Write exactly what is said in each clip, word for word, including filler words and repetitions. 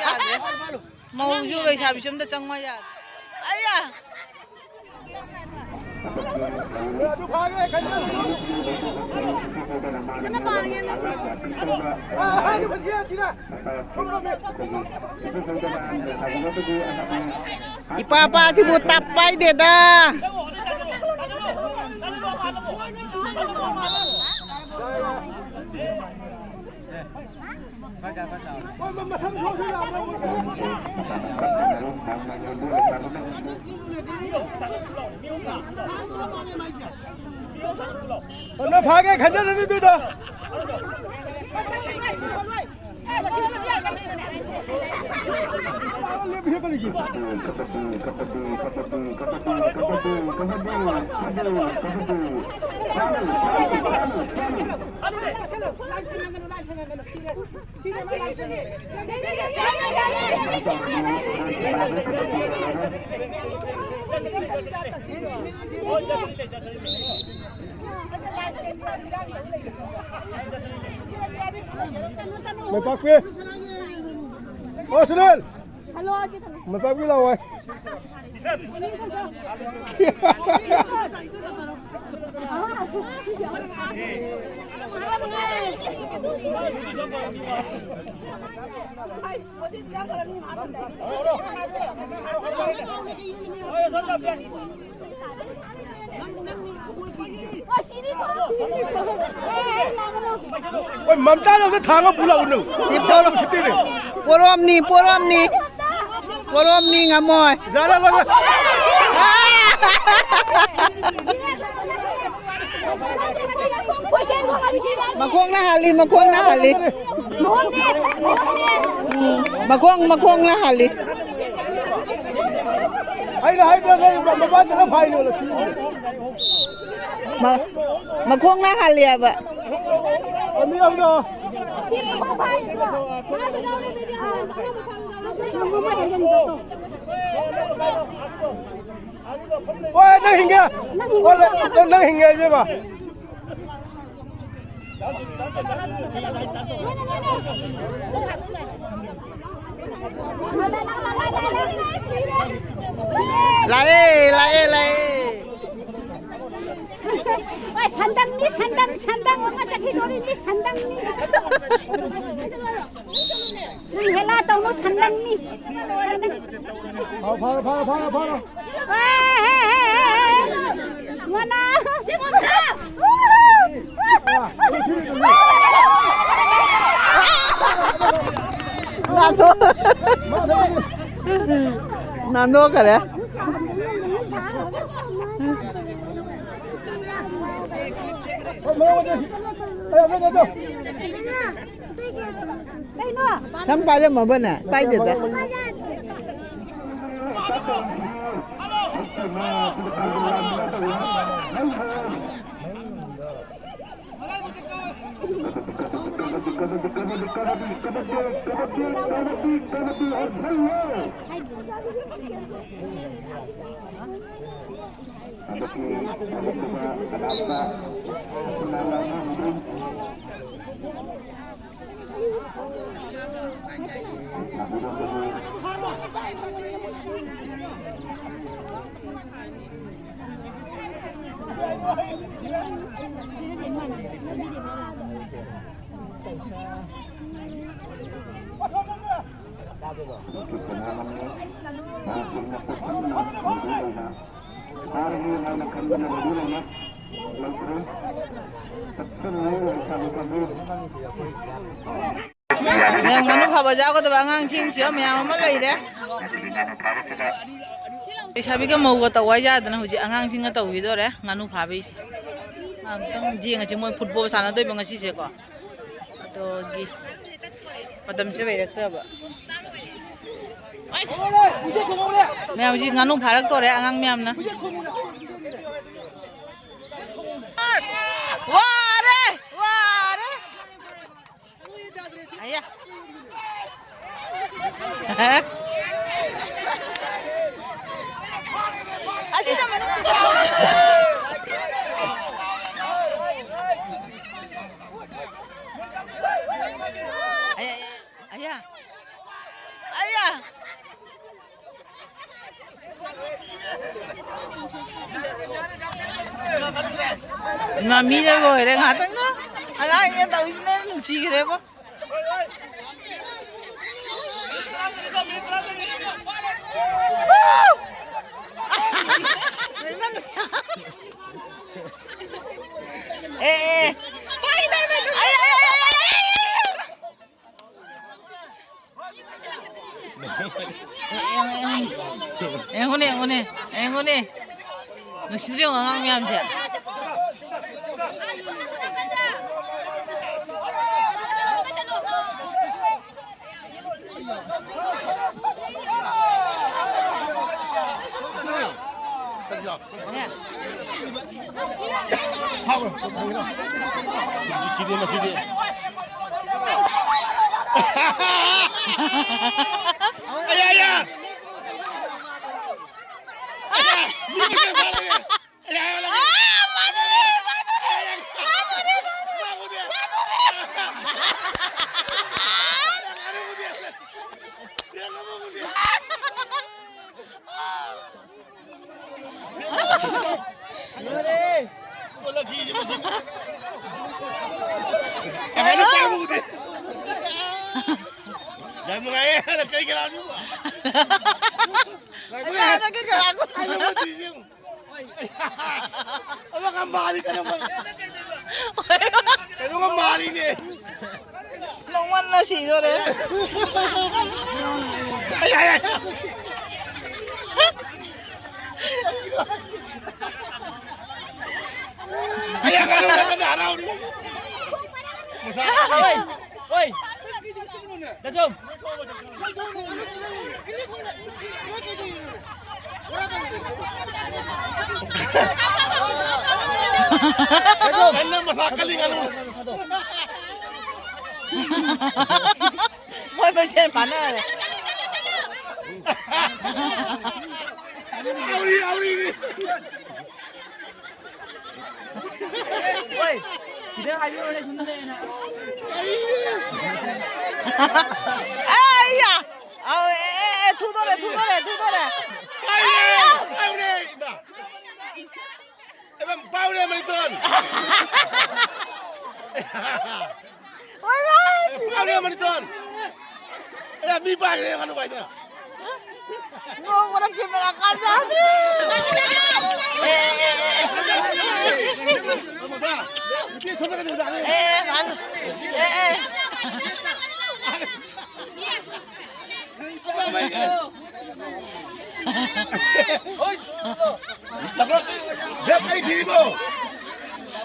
ꯌꯥꯗꯦ꯫ ꯃꯧꯁꯨ ꯂꯩꯁꯥꯕꯤꯁꯨ ꯑꯝꯇ ꯆꯪꯉꯣ ꯌꯥꯗꯦ꯫ ꯑꯌꯥ! ꯏꯄꯥ ꯄꯥꯁꯤꯕꯨ ꯇꯞ ꯄꯥꯏꯗꯦꯗ꯫ ꯐꯥꯒꯦ ꯈꯟꯖꯔꯅꯤ ꯑꯗꯨꯗꯣ꯫ ꯃꯥꯏ ꯄꯥꯛꯄꯤ꯫ ꯑꯣ, ꯁꯨꯅꯤꯜ꯫ ꯃꯥꯏ ꯄꯥꯛꯄꯤ ꯂꯥꯛꯑꯣ꯫ ꯍꯣꯏ, ꯃꯝꯇꯥꯗ ꯑꯝꯇ ꯊꯥꯡꯉ ꯄꯨ ꯂꯥꯛꯎꯅꯦ꯫ ꯁꯤ ꯄꯣꯔꯣ-, ꯁꯤꯠꯇꯦꯅꯦ꯫ ꯄꯣꯔꯣꯝꯅꯤ, ꯄꯣꯔꯣꯝꯅꯤ꯫ ꯄꯣꯔꯣꯝꯅꯤ, ꯉꯝꯃꯣꯏ꯫ ꯌꯥꯔꯦ, ꯂꯣꯏꯔꯦ꯫ ꯃꯈꯣꯡꯅ ꯍꯥꯜꯂꯤ, ꯃꯈꯣꯡꯅ ꯍꯥꯜꯂꯤ꯫ ꯎꯝ, ꯃꯈꯣꯡ, ꯃꯈꯣꯡꯅ ꯍꯥꯜꯂꯤ꯫ ꯑꯩꯅ ꯍꯥꯏꯗ꯭ꯔꯥ, ꯅꯣꯏ ꯃꯄꯥꯟꯗꯅ ꯐꯥꯏꯅꯦꯕ꯫ ꯃ-, ꯃꯈꯣꯡꯅ ꯍꯥꯜꯂꯤ ꯍꯥꯏꯕ꯫ ꯑꯅꯤ ꯑꯍꯨꯝꯗ꯫ ꯍꯣꯏ, ꯅꯪ ꯍꯤꯡꯉꯦ꯫ ꯍꯣꯏ, ꯅꯪ ꯍꯤꯡꯉꯦ, ꯏꯕꯦꯝꯃ꯫ ꯁꯟꯗꯪꯅꯤ꯫ ꯅꯪ ꯍꯦꯂꯥ ꯇꯧꯅꯨ, ꯁꯟꯗꯪꯅꯤ꯫ ꯐꯥꯔꯣ, ꯐꯥꯔꯣ, ꯐꯥꯔꯣ, ꯐꯥꯔꯣ, ꯐꯥꯔꯣ꯫ ꯃꯅꯥ꯫ ꯅꯥꯟꯊꯣꯛꯈꯔꯦ꯫ ꯁꯝ ꯄꯥꯏꯔꯝꯃꯕꯅꯦ? ꯄꯥꯏꯗꯦꯗ꯫ ꯃꯌꯥꯝ ꯉꯥꯅꯨ ꯐꯥꯕ ꯌꯥꯎꯒꯗꯕ ꯑꯉꯥꯡꯁꯤꯡꯁꯨ ꯃꯌꯥꯝ ꯑꯃ ꯂꯩꯔꯦ꯫ ꯂꯩꯁꯥꯕꯤꯒ ꯃꯧꯒ ꯇꯧ ꯍꯥꯏ ꯌꯥꯗꯅ ꯍꯧꯖꯤꯛ ꯑꯉꯥꯡꯁꯤꯡꯒ ꯇꯧꯈꯤꯗꯣꯔꯦ ꯉꯥꯅꯨ ꯐꯥꯕꯩꯁꯦ꯫ ꯑꯝꯇꯪ ꯌꯦꯡꯉꯁꯤ ꯃꯣꯏ ꯐꯨꯠꯕꯣꯜ ꯁꯥꯟꯅꯗꯣꯏꯕ ꯉꯁꯤꯁꯦꯀꯣ꯫ ꯑꯗꯨꯒꯤ ꯃꯇꯝꯁꯦ ꯂꯩꯔꯛꯇ꯭ꯔꯕ꯫ ꯃꯌꯥꯝ ꯍꯧꯖꯤꯛ ꯉꯥꯅꯨ ꯐꯥꯔꯛꯇꯣꯔꯦ ꯑꯉꯥꯡ ꯃꯌꯥꯝꯅ꯫ ꯋꯥꯔꯦ, ꯋꯥꯔꯦ꯫ ꯑꯌꯥ꯫ ꯑꯁꯤꯗ ꯃꯅꯨꯡꯗ꯫ ꯑꯌꯥ, ꯑꯌꯥ꯫ ꯑꯌꯥ꯫ ꯑꯌꯥ꯫ ꯏꯃꯥ, ꯃꯤꯅ ꯂꯣꯏꯔꯦ ꯉꯥꯏꯍꯥꯛꯇꯪꯒ꯫ ꯑꯉꯥꯡꯅꯦ ꯇꯧꯔꯤꯁꯤꯅ ꯅꯨꯡꯁꯤꯈ꯭ꯔꯦꯕꯣ꯫ ꯑꯦ, ꯑꯦ꯫ ꯑꯩ, ꯑꯩ, ꯑꯩ, ꯑꯩ, ꯑꯩ, ꯑꯩ꯫ ꯌꯦꯡꯉꯨꯅꯦ, ꯌꯦꯡꯉꯨꯅꯦ, ꯌꯦꯡꯉꯨꯅꯦ꯫ ꯅꯨꯡꯁꯤꯗ꯭ꯔꯣ ꯑꯉꯥꯡ ꯃꯌꯥꯝꯁꯦ? ꯁꯤꯗꯤ, ꯃꯁꯤꯗꯤ꯫ ꯑꯌꯥ, ꯑꯌꯥ꯫ ꯑꯌꯥ, ꯃꯤ ꯃꯁꯦꯟ ꯐꯥꯔꯦ꯫ ꯑꯌꯥ, ꯑꯌꯥ, ꯑꯌꯥ꯫ ꯑꯥ, ꯃꯥꯗꯨꯅꯦ, ꯃꯥꯗꯨꯅꯦ, ꯃꯥꯗꯨꯅꯦ, ꯃꯥꯗꯨꯅꯦ꯫ ꯌꯥꯝ ꯅꯨꯡꯉꯥꯏꯌꯦ꯫ ꯀꯩ ꯀꯅꯥꯅꯣ? ꯑꯗꯨ ꯍꯟꯗꯛꯀꯤ ꯀꯅꯥꯅꯣ? ꯑꯃ ꯀꯝꯕꯥꯅꯤ ꯀꯩꯅꯣ? ꯀꯩꯅꯣ ꯀꯝꯕꯥꯅꯤꯅꯦ꯫ ꯅꯣꯡꯃꯟꯅ ꯁꯤꯗꯣꯔꯦ꯫ ꯑꯩ, ꯑꯩ, ꯑꯩ꯫ ꯑꯩ ꯀꯩꯅꯣ ꯅꯥꯀꯟꯗ ꯍꯔꯥꯎꯔꯤ꯫ ꯃꯁꯥ ꯑꯣꯏ, ꯑꯣꯏ꯫ ꯗꯥ ꯆꯧ꯫ ꯀꯟꯅ ꯃꯁꯥ ꯀꯜꯂꯤ ꯉꯥꯅꯨ꯫ ꯃꯣꯏ ꯃꯁꯦꯟ ꯐꯥꯅꯔꯦ꯫ ꯑꯧꯔꯤ, ꯑꯧꯔꯤ꯫ ꯍꯣꯏ, ꯈꯤꯇꯪ ꯍꯥꯏꯕꯤꯔꯣꯅꯦ, ꯁꯨꯝ ꯂꯩꯅ꯫ ꯑꯩꯌꯥ! ꯑꯧ, ꯑꯦ, ꯑꯦ, ꯑꯦ, ꯊꯨꯗꯣꯔꯦ, ꯊꯨꯗꯣꯔꯦ, ꯊꯨꯗꯣꯔꯦ꯫ ꯄꯥꯏꯔꯦ, ꯄꯥꯏꯔꯦ, ꯏꯃꯥ꯫ ꯑꯦ, ꯄꯥꯏꯔꯦ, ꯃꯩꯇꯣꯟ꯫ ꯍꯣꯏ, ꯍꯣꯏ, ꯁꯤꯗ ꯀꯥꯞꯂꯦ ꯃꯅꯤꯇꯣꯟ꯫ ꯑꯦ, ꯃꯤ ꯄꯥꯏꯈ꯭ꯔꯦ ꯉꯥꯅꯨ ꯄꯥꯏꯗꯅ꯫ ꯅꯣꯡꯃꯅ ꯀꯦꯃꯦꯔꯥ ꯀꯥꯞ ꯌꯥꯗ꯭ꯔꯦ꯫ ꯅꯨꯄꯤ ꯁꯣꯝꯗ ꯀꯩꯗꯧ ꯇꯥꯔꯦ? ꯑꯦ, ꯃꯥꯅꯨ꯫ ꯑꯦ, ꯑꯦ꯫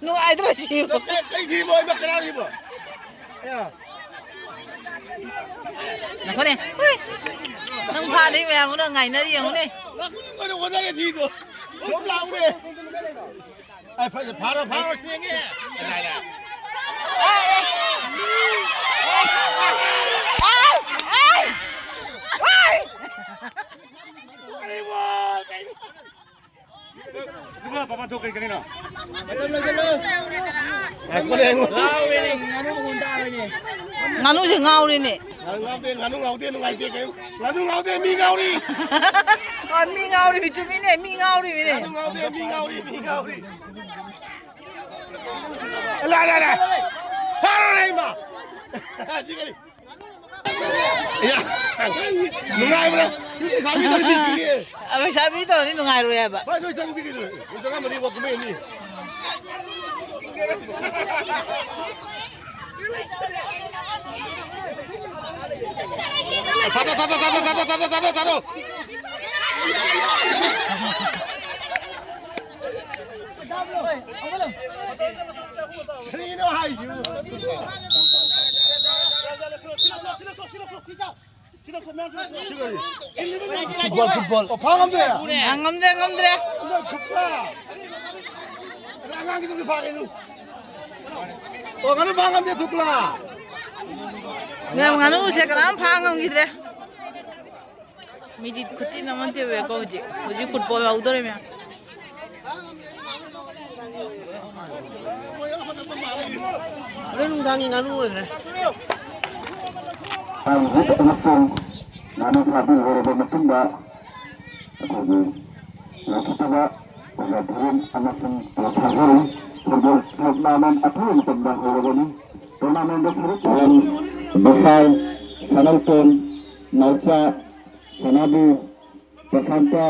ꯅꯨꯡꯉꯥꯏꯗ꯭ꯔꯣ ꯁꯤꯕꯣ? ꯉꯥꯏꯈꯣꯅꯦ꯫ ꯍꯨꯏ! ꯅꯪ ꯐꯥꯗꯣꯏ ꯃꯌꯥꯝꯗꯨꯅ ꯉꯥꯏꯅꯔꯤ ꯌꯦꯡꯉꯨꯅꯦ꯫ ꯐꯥꯔꯣ, ꯐꯥꯔꯣ, ꯁꯦꯡꯉꯦ꯫ ꯏꯕꯨꯡꯉꯣ, ꯄꯥꯄꯥ ꯊꯣꯛ ꯀꯔꯤ ꯀꯔꯤꯅꯣ? ꯃꯇꯝ ꯂꯣꯏꯁꯤꯜꯂꯣ꯫ ꯉꯥꯎꯔꯦꯅꯦ, ꯉꯥꯅꯨ ꯃꯈꯣꯟ ꯇꯥꯔꯣꯏꯅꯦ꯫ ꯉꯥꯅꯨꯁꯦ ꯉꯥꯎꯔꯦꯅꯦ꯫ ꯉꯥꯅꯨ ꯉꯥꯎꯗꯦ, ꯉꯥꯅꯨ ꯉꯥꯎꯗꯦ, ꯅꯨꯡꯉꯥꯏꯇꯦ ꯀꯩꯝ꯫ ꯉꯥꯅꯨ ꯉꯥꯎꯗꯦ, ꯃꯤ ꯉꯥꯎꯔꯤ꯫ ꯑ, ꯃꯤ ꯉꯥꯎꯔꯤꯃꯤ, ꯆꯨꯝꯃꯤꯅꯦ, ꯃꯤ ꯉꯥꯎꯔꯤꯃꯤꯅꯦ꯫ ꯉꯥꯅꯨ ꯉꯥꯎꯗꯦ, ꯃꯤ ꯉꯥꯎꯔꯤ, ꯃꯤ ꯉꯥꯎꯔꯤ꯫ ꯂꯥ, ꯂꯥ, ꯂꯥ꯫ ꯐꯥꯔꯣꯅꯦ, ꯏꯃꯥ꯫ ꯁꯤ ꯀꯔꯤ? ꯑꯌꯥ! ꯅꯨꯡꯉꯥꯏꯕ꯭ꯔꯥ? ꯂꯩꯁꯥꯕꯤ ꯇꯧꯔꯤ ꯃꯤꯁꯤꯡꯁꯦ꯫ ꯑ, ꯂꯩꯁꯥꯕꯤ ꯇꯧꯔꯗꯤ ꯅꯨꯡꯉꯥꯏꯔꯣꯏ ꯍꯥꯏꯕ꯫ ꯍꯣꯏ, ꯅꯣꯏ ꯆꯪꯗꯤ ꯀꯩꯗꯧꯔꯒꯦ? ꯅꯣꯏ ꯆꯪꯉꯝꯃꯗꯤ ꯋꯥ ꯀꯨꯝꯍꯩ ꯑꯃꯅꯤ꯫ ꯊꯥꯗꯣ, ꯊꯥꯗꯣ, ꯊꯥꯗꯣ꯫ ꯀꯔꯤꯅꯣ ꯍꯥꯏꯁꯤꯕꯨ? Football, football. ꯑꯣ, ꯐꯥ ꯉꯝꯗ꯭ꯔꯦ? ꯉꯝꯗ꯭ꯔꯦ, ꯉꯝꯗ꯭ꯔꯦ꯫ ꯑꯗ ꯈꯨꯠꯇ꯫ ꯑꯗ ꯑꯉꯥꯡꯒꯤꯗꯨꯗꯤ ꯐꯥꯒꯦ ꯑꯗꯨ꯫ ꯑꯣ, ꯉꯥꯅꯨ ꯐꯥ ꯉꯝꯗꯦ, ꯊꯨꯛꯂꯥ꯫ ꯃꯌꯥꯝ, ꯉꯥꯅꯨꯁꯦ ꯀꯅꯥꯝ ꯐꯥ ꯉꯝꯈꯤꯗ꯭ꯔꯦ꯫ ꯃꯤꯗꯤ ꯈꯨꯇꯤꯟ ꯑꯃ ꯇꯦꯛꯑꯦꯀꯣ ꯍꯧꯖꯤꯛ꯫ ꯍꯧꯖꯤꯛ ꯐꯨꯠꯕꯣꯜ ꯍꯧꯗꯣꯔꯦ ꯃꯌꯥꯝ꯫ ꯍꯣꯔꯦꯟ ꯅꯨꯡꯗꯥꯡꯒꯤ ꯉꯥꯅꯨ ꯑꯣꯏꯈ꯭ꯔꯦ꯫ ꯍꯥꯏꯔꯤꯕ ꯑꯃꯁꯨꯡ ꯉꯥꯅꯨ ꯐꯥꯕꯤ ꯂꯣꯏꯔꯕ ꯃꯇꯨꯡꯗ ꯑꯩꯈꯣꯏꯒꯤ ꯂꯧꯈꯠꯄꯗ ꯑꯣꯖꯥ ꯙꯤꯔꯦꯟ ꯑꯃꯁꯨꯡ ꯊꯥꯖꯔꯤ꯫ ꯐꯨꯠꯕꯣꯜ ꯇꯣꯔꯅꯥꯃꯦꯟ ꯑꯊꯨꯕ ꯃꯇꯝꯗ ꯍꯧꯔꯒꯅꯤ꯫ ꯇꯣꯔꯅꯥꯃꯦꯟꯗ ꯁꯔꯨꯛ ꯌꯥꯔꯤ꯫ ꯕꯁꯥꯏ, ꯁꯅꯥꯇꯣꯟ, ꯅꯥꯎꯆꯥ, ꯁꯅꯥꯕꯨ, ꯄ꯭ꯔꯁꯥꯟꯇ,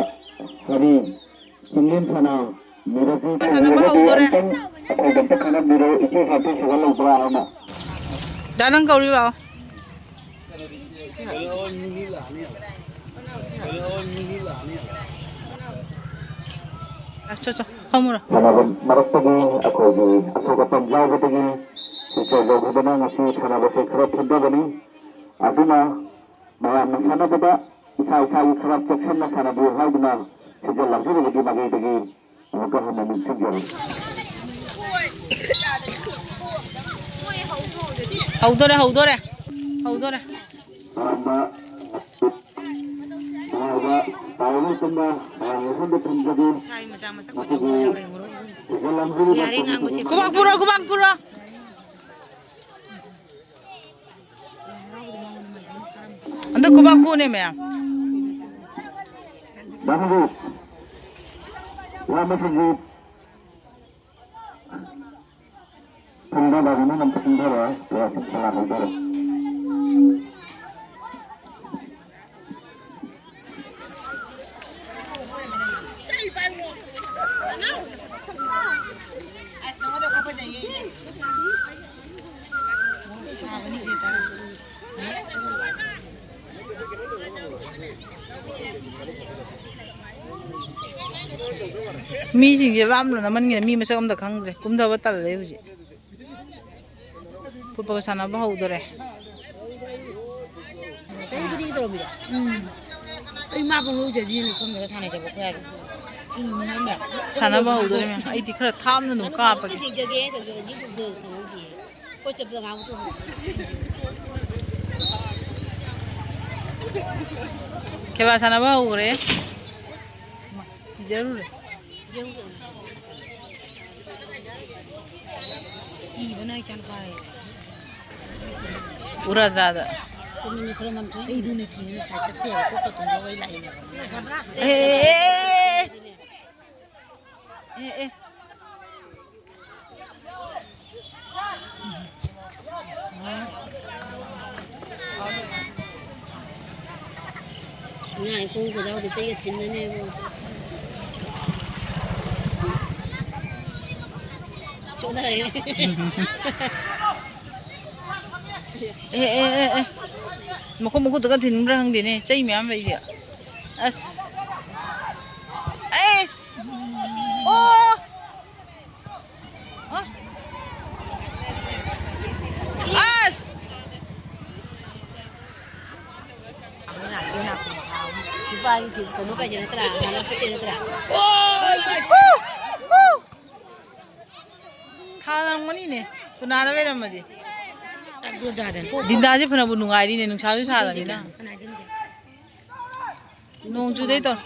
ꯍꯔꯤ, ꯆꯤꯡꯂꯦꯟ ꯁꯅꯥ, ꯃꯤꯔꯖꯤꯠ꯫ ꯁꯥꯟꯅꯕ ꯍꯧꯗꯣꯔꯦ꯫ ꯑꯝꯇꯪ ꯑꯩꯈꯣꯏꯗ ꯑꯝꯇ ꯈꯪꯍꯟꯕꯤꯔꯣ, ꯏꯆꯦ ꯁꯥꯟꯇꯤ ꯁꯣꯍꯜꯍꯧꯕ꯭ꯔꯥ ꯍꯥꯏꯅ꯫ ꯗꯥ ꯅꯪ ꯀꯧꯔꯤ ꯂꯥꯛꯑꯣ꯫ ꯆꯣ, ꯆꯣ, ꯐꯝꯃꯨꯔꯣ꯫ ꯁꯥꯟꯅꯕ ꯃꯔꯛꯇꯒꯤ ꯑꯩꯈꯣꯏꯒꯤ ꯑꯁꯣꯛ ꯑꯄꯟ ꯌꯥꯎꯕꯗꯒꯤ ꯁꯤꯁꯇꯔ ꯂꯧꯈꯤꯕꯅ ꯉꯁꯤ ꯁꯥꯟꯅꯕꯁꯦ ꯈꯔ ꯊꯦꯡꯊꯒꯅꯤ꯫ ꯑꯗꯨꯅ ꯃꯌꯥꯝꯅ ꯁꯥꯟꯅꯕꯗ ꯏꯁꯥ ꯏꯁꯥꯒꯤ ꯈꯔ ꯆꯦꯛꯁꯤꯟꯅ ꯁꯥꯟꯅꯕꯤꯌꯨ ꯍꯥꯏꯗꯨꯅ ꯁꯤꯖ ꯂꯥꯡꯖꯔꯤꯕꯒꯤ ꯃꯥꯏꯀꯩꯗꯒꯤ ꯑꯃꯨꯛꯀ ꯍꯟꯅ ꯅꯤꯡꯁꯤꯡꯖꯔꯤ꯫ ꯍꯧꯗꯣꯔꯦ, ꯍꯧꯗꯣꯔꯦ, ꯍꯧꯗꯣꯔꯦ꯫ ꯑꯔꯥꯟꯕ ꯅꯨꯡꯉꯥꯏꯕ ꯄꯥꯎ ꯑꯃ ꯇꯝꯕ ꯃꯌꯥꯝꯒꯤ ꯃꯐꯝꯗ ꯊꯝꯖꯒꯦ꯫ ꯏꯁꯥꯒꯤ ꯃꯆꯥ ꯃꯁꯛ ꯐꯖꯕ ꯃꯌꯥꯝ ꯂꯩꯔꯝꯒꯅꯤ꯫ ꯁꯤꯖ ꯂꯥꯡꯖꯔꯤꯕ ꯌꯥꯔꯦ, ꯉꯥꯡꯕꯁꯦ꯫ ꯈꯨꯕꯥꯛ ꯄꯨꯔꯣ, ꯈꯨꯕꯥꯛ ꯄꯨꯔꯣ꯫ ꯍꯟꯗꯛ ꯈꯨꯕꯥꯛ ꯈꯨꯅꯦ ꯃꯌꯥꯝ꯫ ꯗꯥ ꯁꯟꯖꯤꯠ, ꯏꯌꯥꯝꯕ ꯁꯟꯖꯤꯠ, ꯊꯨꯡꯗ ꯂꯩꯔꯤꯕ ꯅꯝꯕ ꯈꯪꯊꯔꯦ, ꯄ꯭ꯂꯦꯌꯔꯁꯤꯡ ꯁꯂꯥ ꯍꯧꯗꯣꯔꯦ꯫ ꯃꯤꯁꯤꯡꯁꯦ ꯂꯥꯞꯅ ꯅꯝꯃꯟꯒꯤꯅ ꯃꯤ ꯃꯁꯛ ꯑꯝꯇ ꯈꯪꯗ꯭ꯔꯦ꯫ ꯀꯨꯝꯊꯕ ꯇꯜꯂꯦ ꯍꯧꯖꯤꯛ꯫ ꯐꯨꯠꯕꯣꯜ ꯁꯥꯟꯅꯕ ꯍꯧꯗꯣꯔꯦ꯫ ꯆꯍꯤ ꯈꯨꯗꯤꯡꯒꯤ ꯇꯧꯔꯝꯃꯤꯔꯣ? ꯎꯝ꯫ ꯑꯩ ꯃꯥ ꯄꯪꯍꯧꯖꯗꯤꯅꯦ ꯁꯣꯝꯗꯒ ꯁꯥꯟꯅꯖꯕ ꯑꯩꯈꯣꯏ ꯍꯥꯏꯔꯣ꯫ ꯎꯝ, ꯃꯌꯥꯝ ꯃꯌꯥꯝ꯫ ꯁꯥꯟꯅꯕ ꯍꯧꯗꯣꯔꯦ ꯃꯌꯥꯝ꯫ ꯑꯩꯗꯤ ꯈꯔ ꯊꯥꯞꯅ ꯑꯗꯨꯝ ꯀꯥꯞꯄꯒꯦ꯫ ꯌꯦꯡꯖꯒꯦ, ꯇꯧꯖꯕꯒꯤ ꯗꯨ ꯈꯪꯍꯧꯗꯤꯌꯦ꯫ ꯀꯣꯏ ꯆꯠꯄꯗ ꯉꯥꯡꯕ ꯊꯣꯛꯍꯧꯗꯦ꯫ ꯈꯦꯕꯥ ꯁꯥꯟꯅꯕ ꯍꯧꯈ꯭ꯔꯦ꯫ ꯏꯃꯥ, ꯀꯤꯖꯔꯨꯔꯦ꯫ ꯀꯤꯕꯅ ꯏꯆꯥ ꯅꯨꯄꯥ꯫ ꯎꯔꯗ꯭ꯔꯥꯗ꯫ ꯀꯣꯃꯤꯅꯤ ꯈꯔ ꯃꯝꯊꯣꯏ꯫ ꯑꯩꯗꯨꯅ ꯀꯤꯗꯅ ꯁꯥꯏ ꯆꯠꯇꯦꯕ, ꯀꯣꯛꯀ ꯇꯨꯝꯊꯣꯛꯑ ꯑꯩ ꯂꯥꯛꯏꯅꯦꯕ꯫ ꯑꯦ, ꯑꯦ, ꯑꯦ, ꯑꯦ꯫ ꯑꯦ, ꯑꯦ꯫ ꯉꯥ ꯏꯀꯣꯡ ꯈꯨꯗꯥꯎꯗꯤ ꯆꯩꯒ ꯊꯤꯟꯅꯅꯦꯕ꯫ ꯁꯣꯛꯅꯔꯦ꯫ ꯑꯦ, ꯑꯦ, ꯑꯦ, ꯑꯦ꯫ ꯃꯈꯨꯠ ꯃꯈꯨꯠꯇꯒ ꯊꯤꯟꯕ꯭ꯔꯥ ꯈꯪꯗꯦꯅꯦ, ꯆꯩ ꯃꯌꯥꯝ ꯂꯩꯁꯦ꯫ ꯑꯁ꯫ ꯑꯩꯁ! ꯑꯣ! ꯑꯣ! ꯑꯁ! ꯅꯨꯄꯥꯒꯤ ꯀꯩꯅꯣ ꯀꯩꯁꯦ ꯅꯠꯇ꯭ꯔꯥ? ꯅꯥꯅ ꯐꯠꯇꯦ ꯅꯠꯇ꯭ꯔꯥ? ꯑꯣ! ꯊꯥꯔꯝꯒꯅꯤꯅꯦ, ꯀꯅꯥꯅ ꯑꯣꯏꯔꯝꯃꯗꯤ꯫ ꯑꯗꯨ ꯌꯥꯗꯦ꯫ ꯗꯤꯟꯗꯥꯁꯦ ꯐꯅꯕꯨ ꯅꯨꯡꯉꯥꯏꯔꯤꯅꯦ, ꯅꯨꯡꯁꯥꯁꯨ ꯁꯥꯗꯕꯅꯤꯅ꯫ ꯅꯣꯡ ꯆꯨꯗꯩ ꯇꯧ-,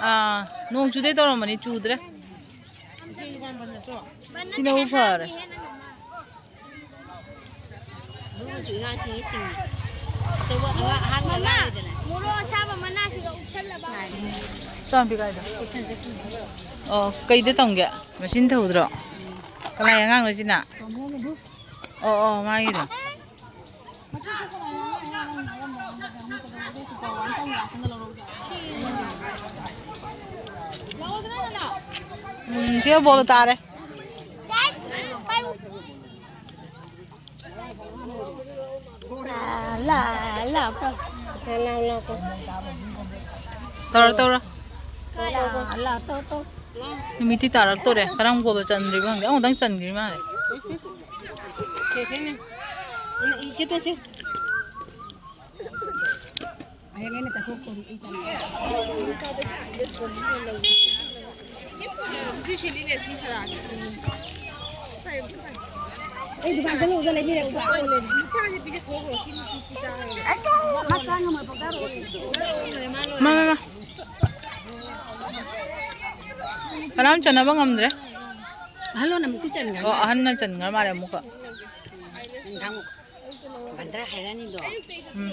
ꯑꯥ, ꯅꯣꯡ ꯆꯨꯗꯩ ꯇꯧꯔꯝꯕꯅꯤ, ꯆꯨꯗ꯭ꯔꯦ꯫ ꯁꯤꯅꯕꯨ ꯐꯔꯦ꯫ ꯃꯔꯨꯁꯨ ꯏꯉꯥꯡ ꯊꯤꯉꯩ ꯁꯤꯡꯉꯤ꯫ ꯑꯆꯧꯕ ꯑꯉꯥꯡ, ꯑꯍꯥꯟꯕ ꯃꯃꯥ, ꯑꯉꯥꯡꯅꯤꯗꯅ꯫ ꯃꯣꯔꯣꯛ ꯑꯁꯥꯕ ꯃꯅꯥꯁꯤꯒ ꯎꯞꯁꯜꯂꯕ꯫ ꯆꯥꯝꯕꯤ ꯀꯥꯏꯗ? ꯑꯣ, ꯀꯩꯗ ꯇꯝꯒꯦ? ꯃꯆꯤꯟ ꯊꯧꯗ꯭ꯔꯣ? ꯀꯅꯥꯏ ꯑꯉꯥꯡꯅꯣ ꯁꯤꯅ? ꯑꯣ, ꯑꯣ, ꯃꯥꯒꯤꯗꯣ꯫ ꯎꯝ, ꯁꯤꯒ ꯕꯣꯜ ꯇꯥꯔꯦ꯫ ꯇꯧꯔꯣ, ꯇꯧꯔꯣ꯫ ꯅꯨꯃꯤꯠꯇꯤ ꯇꯥꯔꯛꯇꯣꯔꯦ꯫ ꯀꯔꯝ ꯒꯣꯜꯗ ꯆꯟꯗ꯭ꯔꯤꯕ ꯈꯪꯗꯦ꯫ ꯑꯃꯨꯛꯇꯪ ꯆꯟꯈ꯭ꯔꯤ ꯃꯥꯜꯂꯦ꯫ ꯑꯩ ꯗꯨꯀꯥꯟ ꯆꯠꯂꯨꯕꯗ ꯂꯩꯕꯤꯔꯛꯄ꯫ ꯃꯥ, ꯃꯥ, ꯃꯥ꯫ ꯀꯅꯥꯝ ꯆꯟꯅꯕ ꯉꯝꯗ꯭ꯔꯦ꯫ ꯑꯍꯜ ꯂꯃꯟ ꯑꯃꯨꯛꯇꯤ ꯆꯟꯈ꯭ꯔꯦ꯫ ꯑꯣ, ꯑꯍꯟꯅ ꯆꯟꯈ꯭ꯔ ꯃꯥꯜꯂꯦ ꯑꯃꯨꯛꯀ꯫ ꯅꯨꯡꯗꯥꯡ ꯕꯟꯗ꯭ꯔꯥ ꯍꯥꯏꯔꯛꯑꯅꯤꯗꯣ꯫ ꯎꯝ꯫